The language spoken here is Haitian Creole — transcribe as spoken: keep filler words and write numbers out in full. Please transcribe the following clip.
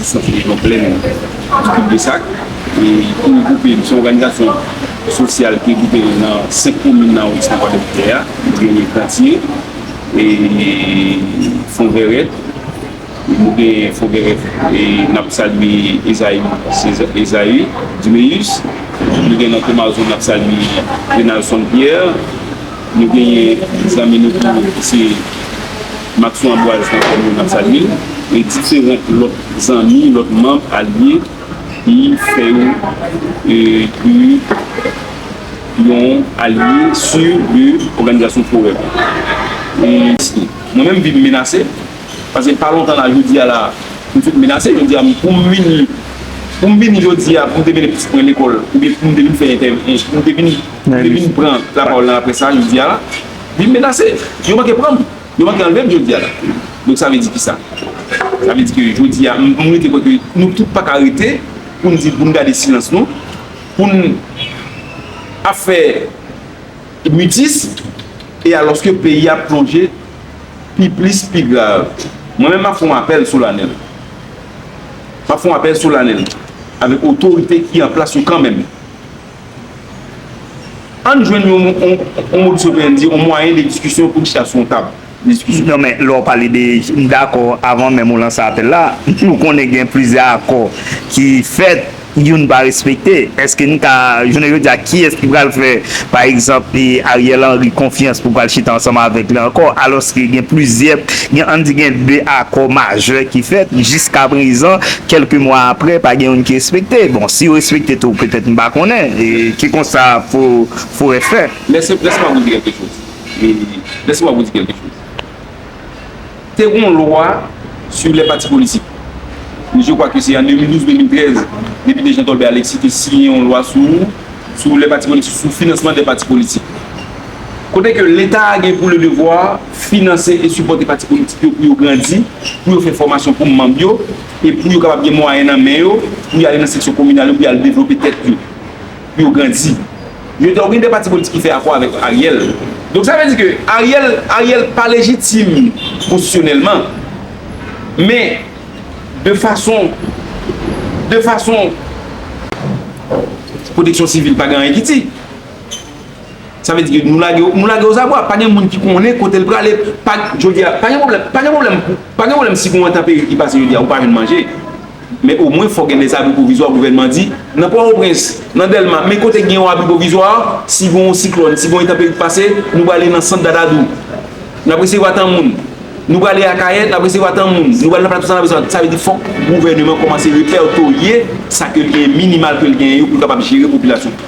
Sòti nan plèn Kiblesak, e ki regwoupe, se yon òganizasyon sosyal ki regwoupe nan senk komin nan awondi nan Kwadèboukè a. Nou genyen Kantye, e Fon Vèrèt, nou gen Fon Vèrèt, e n ap salye Ezayi, Ezayi Dimeyis, nou gen nan Tomazon, n ap salye Renalson Pierre, nou genyen zanmi nou tou ki se Maxon Ambroise nan Kòmyo, n ap salye l, e diferan lòt zanmi, lòt manm, alye, ki fè yo, e, de yon alye sou de òganizasyon Forèv. E mwen menm, vi m menase, paske pa lontan la, jodi a la, m sot menase, jodi a, pou m vini, pou m vini jodi a, pou m te mennen pitit mwen lekòl, oubyen pou m te vin fè entèv-, pou m te vin, pou m te vin pran lapawòl nan apre sa, jodi a la, vi m menase. Yo manke pran m. Yo manke anlve m jodi a la. Donk, sa vle di kisa? Sa vle di ke jodi a, m, m rete kwè ke nou tout pa ka rete pou n di, pou n gade silans nou, pou n ap fè mitis, e alòske peyi a plonje pi plis, pi grav. Mwen menm, m ap fè yon apèl solanèl. M ap fè yon apèl solanèl avèk otorite ki an plas yo kanmenm. Ann jwenn yon, yon, yon modus operandi, yon mwayen de diskisyon pou n chita sou yon tab de diskisyon. Non, men lè w pale de, m dakò, avan menm ou lanse apèl la, nou konnen gen plizyè akò ki fèt, youn pa respekte. Èske n ka, jounen jodi a, kiyès ki pral fè, pa egzanp, e Ariel Henry konfyans pou pral chita ansanm avèk li ankò, alòske gen plizyè, gen, ann di gen de akò majè ki fèt, jiska prezan, kèlke mwa apre, pa gen youn ki respekte. Bon, si yo respekte tou, petèt m pa konnen. E ki konsa pou, pou fè? Laissez, laissez-moi vous dire quelque chose. E, laissez-moi vous dire quelque chose. Te gen yon lwa sur les partis politiques. Je crois que c'est en deux mille douze, deux mille treize, depite Jean Tolbert Alexis te siyen yon lwa sou, sou les partis politiques, sou finansman des partis politiques. Kote ke Leta a gen pou le devwa finanse e sipòte pati politik yo pou yo grandi, pou yo fè fòmasyon pou manm yo, e pou yo kapab gen mwayen nan men yo, pou y ale nan seksyon kominal yo, pou y al devlope tèt yo, pou yo grandi. Yo te gen de pati politik ki fè akò avèk Ariel. Donk, sa vle di ke Ariel, Ariel pa lejitim konstitisyonèlman, men de fason, de fason pwoteksyon sivil pa gen anyen ki di. Sa vle di ke nou lage, nou lage ozabwa. Pa gen moun ki konnen kote l prale. Pa, jodi a, pa gen pwoblèm, pa gen pwoblèm, pa gen pwoblèm si gen yon entanperi ki pase jodi a, ou pa jwenn manje. Men omwen, fò gen des abris provisoires, gouvènman di, nan Pòtoprens, nan Dèlma, men kote gen yon abri pwovizwa, si gen yon siklòn, si gen yon entanperi ki pase, nou prale nan sant Dadadou. N ap resevwa tan moun. Nou prale Akayè, n ap resevwa tan moun. Nou prale nan Plato San, n ap resevwa. Sa vle di fòk gouvènman kòmanse repètoye sa ke l genyen, minimal ke l genyen yo, pou l kapab jere popilasyon.